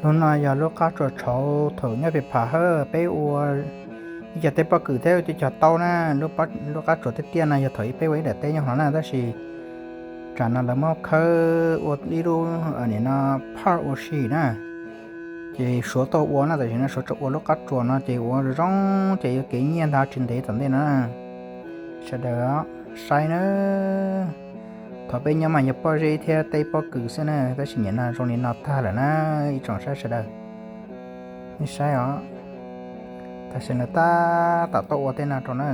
Tus no yog lub qab tsuas tshauv thaum nyob pem Pham Hawj peb ua ib co teb pob kws thiab ua cov tau na. Lub qab tsuas tiaj tiaj no yog thaum peb ua ib daim teb nyob hauv no na, tab sis tsam no lawv muab khawb ua ib lub, nim no park ua si na. Ces Suav tuaj ua na, tam sim no Suav tseem ua lub qab tsuas no ces ua zoo zoo ces yuav kev nyiaj ntau tsis ntev tom ntej no na. Sawv daws saib na. Thaum peb nyob mas yog pob zeb thiab teb pob kws xwb na, tab sis nim no zoo li no tag lawm na, ib tsoom saib sawv daws. Nej saib os, tam sim no tab tom tuaj ua tej no rau na.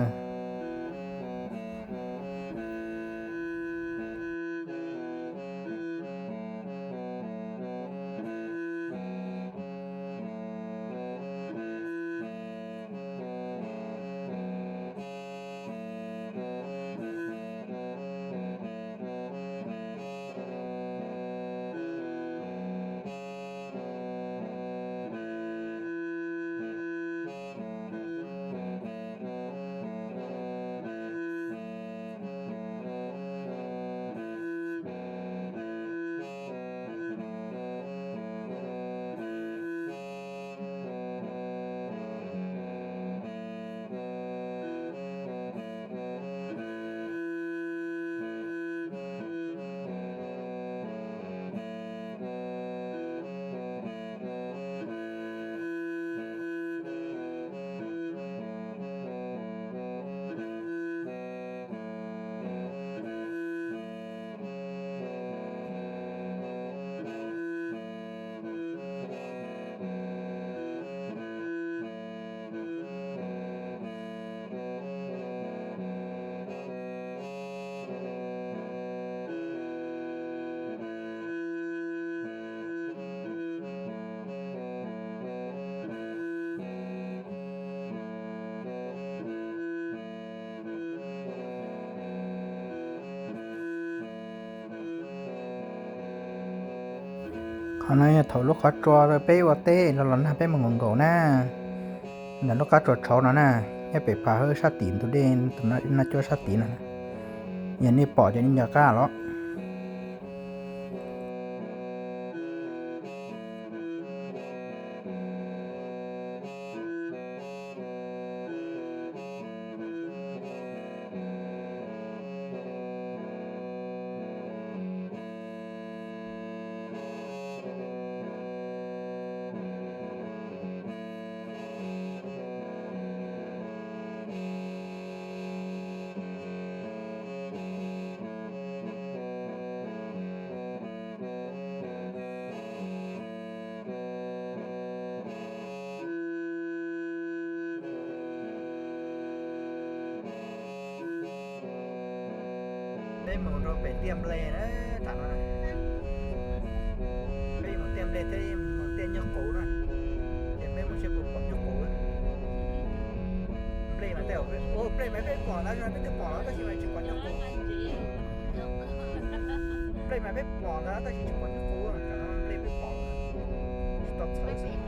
Qhov no yog thaum lub qhov tsua peb ua teb los los nag peb mus nkaum nkaum na. Ntawm lub qab tsuas tshauv no na, nyob pem Pham Hawj sab tim ntug dej, tus no cuab sab tid no. Yog nej pom ces nej nco qab los. Peb mus rau pem tiaj nplej na, tam no. Peb mus tiaj nplej thiab mus tiaj nyuj qus na. Ces peb mus seb puas pom nyuj qus. Nplej mas tej, nplej mas peb pom ntawd, peb twb pom los tab sis mas tsis pom nyuj qus. Nplej mas peb pom ntawd tab sis tsis pom nyuj qus, tam no nplej peb pom, tsis tau txhawj xwb.